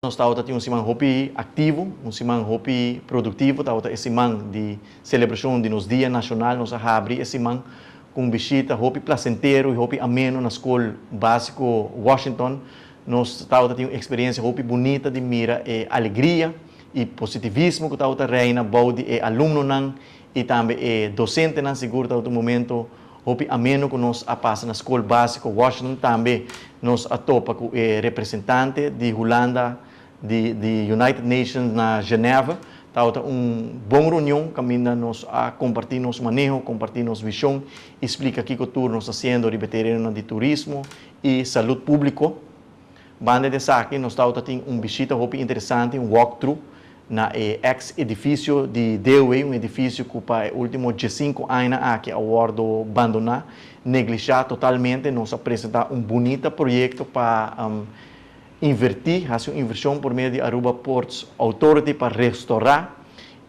Nos tabatin un siman hopi aktivo, un siman hopi produktivo, tabata e siman di selebrashon di nos Dia Nashonal. Nos a habri e siman ku un bishita hopi plasentero i hopi ameno na Skol Básiko Washington. Nos tabatin un eksperensia hopi bunita di mira e alegria i positivismo ku tabata reina bou di e alumnonan i tambe e dosentenan. Sigur tabata un momento hopi ameno ku nos a pasa na Skol Básiko Washington. Tambe nos a topa ku e representante di Hulanda di United Nations na Genève. Tabata un bon reunion kaminda nos a kompartí nos maneho, kompartí nos vishon i splika kiko tur nos ta hasiendo riba e terenonan di turismo i salud públiko. Banda di esaki nos tabata tin un bishita hopi interesante, un walk-through na e ex edifisio di DOW, un edifisio ku pa e último 15 aña aki a wòrdu bandoná, neglishá totalmente. Nos a presentá un bunita proyekto pa invertí, hasi un invershon por medio di Aruba Ports Authority pa restourá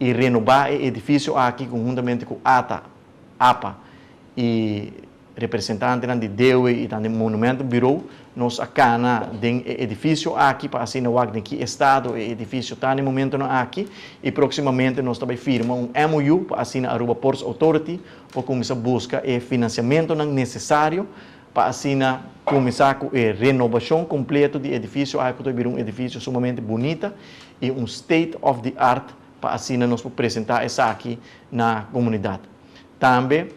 i renobá e edifisio aki konhuntamente ku ATA, APA i representantenan di DOW i tambe Monumentenbureau. Nos a kana den e edifisio aki pa asina wak den ki estado e edifisio ta na e momentonan aki i próksimamente nos ta bai firma un MOU pa asina Aruba Ports Authority por kuminsá buska e finansiamentonan nesesario pa asina kuminsá ku e renobashon kompleto di edifisio aki, ku ta bira un edifisio sumamente bunita i un state of the art pa asina nos por presentá esaki na komunidat. Tambe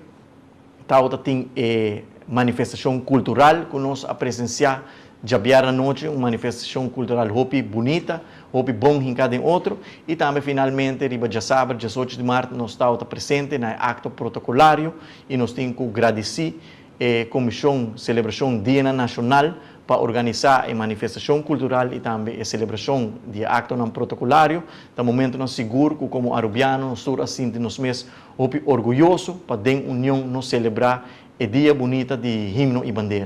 tabata tin e manifestashon kultural ku nos a presensiá djabièrnè anochi, un manifestashon kultural hopi bunita, hopi bon hinká den otro. I tambe finalmente riba djasabra, 18 di mart, nos tabata presente na e akto protokolario i nos tin ku gradisí e Komishon Selebrashon Dia Nashonal pa organisá e manifestashon kultural i tambe e selebrashon di aktonan protokolario. Ta momentonan sigur ku komo arubiano nos tur a sinti nos mes hopi orguyoso pa den union nos selebrá e dia bunita di himno i bandera.